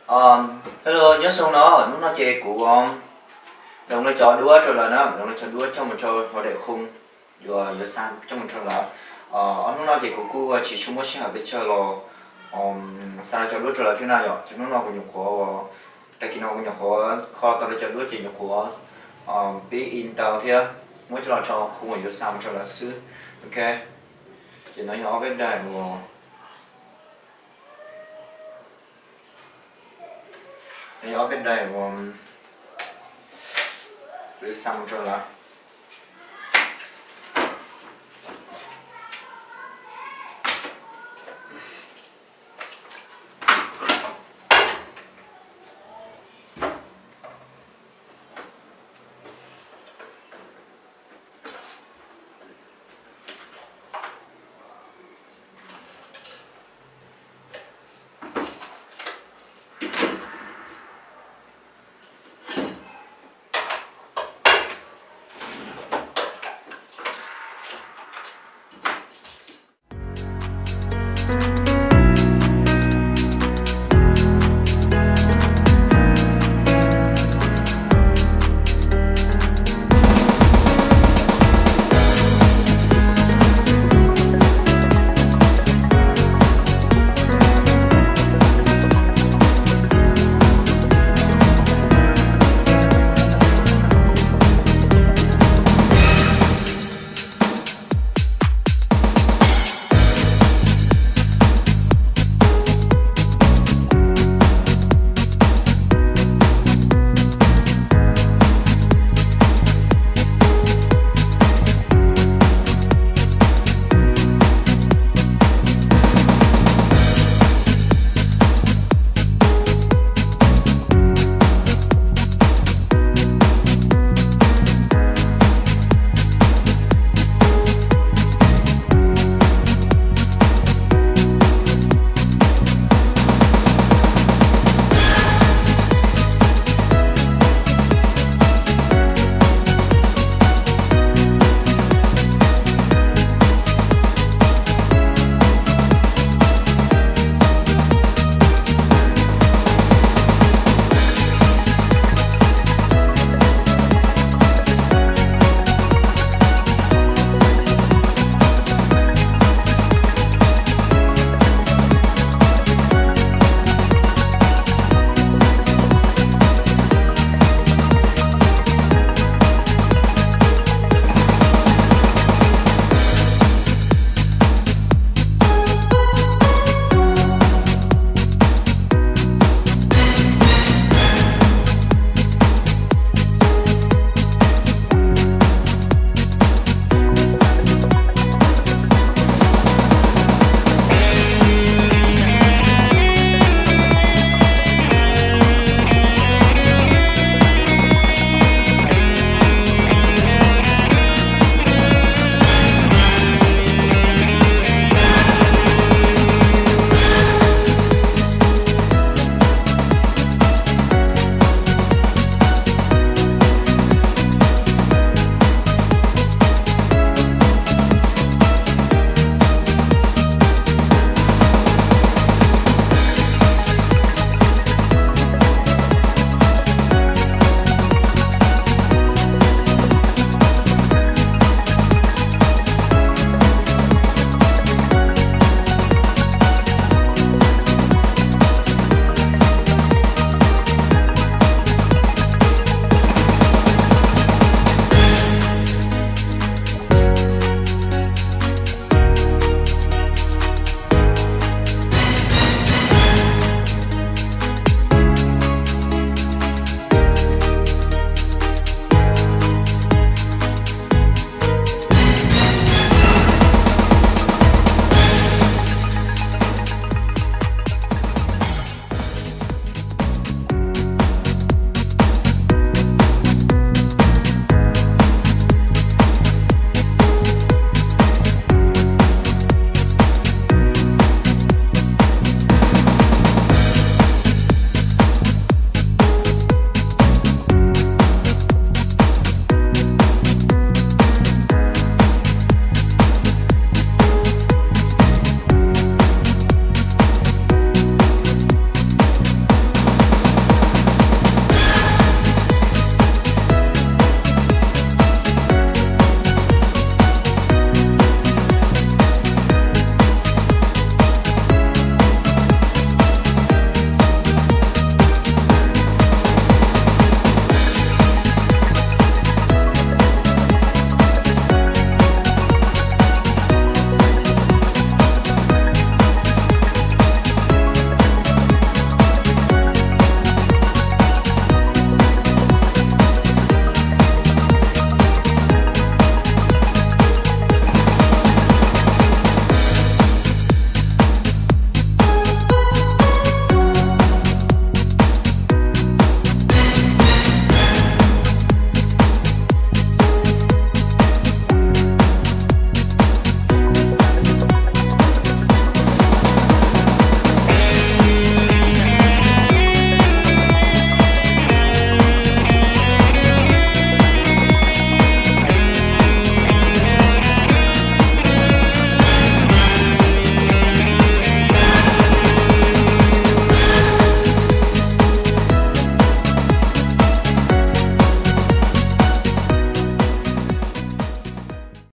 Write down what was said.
Um, hello, nyob zoo no, hnub no ces kuv, um, download cov duab rau lawm na, download cov duab coj mus rau hauv daim khoo, yuav, yuav xa coj mus rau lawv. Uh, ob hnub no ces kuv kuj tsis tshua muaj sij hawm pes tsawg los, um, xa cov duab rau lawv thiab na yom. Ces hnub no kuv nyuam qhuav, tag kis no kuv nyuam qhuav kho tau cov duab ces nyuam qhuav, um, pib in tau thiab muab coj los rau khoo uas yuav xa mus rau lawv xwb. Ok, ces no yog ob peb daim uas, no yog ob peb daim uas yuav xa mus rau lawv.